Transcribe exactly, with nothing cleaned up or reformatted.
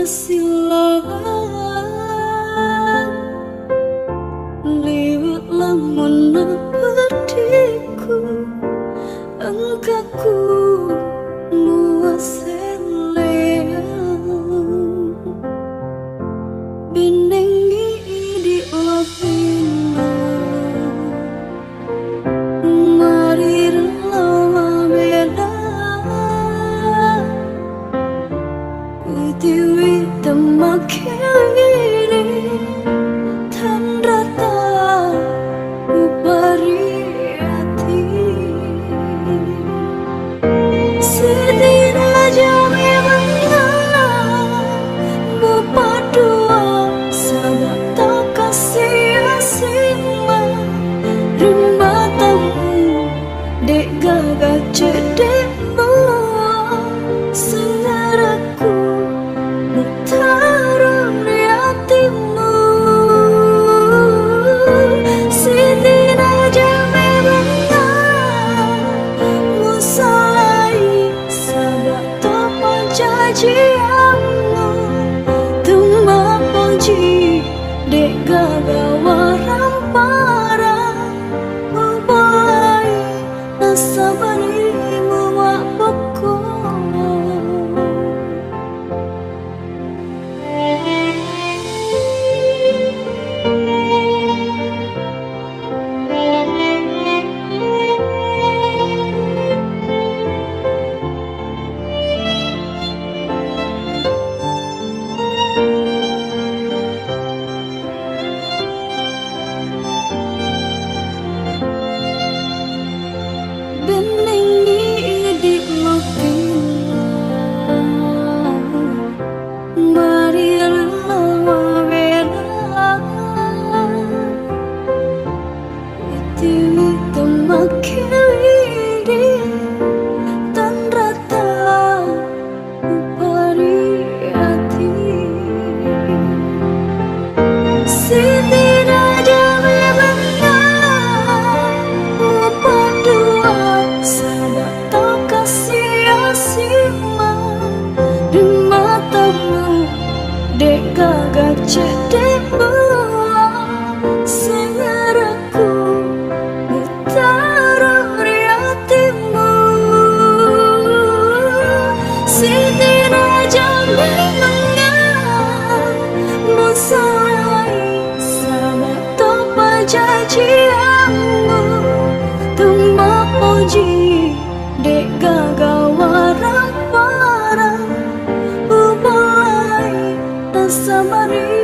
Sillang liweq lamunna peddiku, engkaku muasselleang. Bennengngi idiq lapinna, marireng lao mabela. Utiwi temmakkewe tanrata upari ati. Setidaknya memang mupaddua, sabaq tau kasi asing ma ri matamu, deq gaga ceddeqmu, sengarakku muttaro ri atimu. Setidaknya memang musalai, sabaq to pajajianmu, temmapoji, deq gaga warang-parang, mubai nasabarimu mappokko. Bennengngi idiq lapinna, marireng lao mabela. Utiwi temmakkewe tanrata upari ati. Setidaknya memang mupaddua, sabaq to kasi asing ma ri matamu, deq gaga ceddeqmu, sengarakku muttaro ri atimu. Setidaknya memang musalai, sabaq to pajajianmu, temmapoji, deq gaga warang-parang, mubai nasabari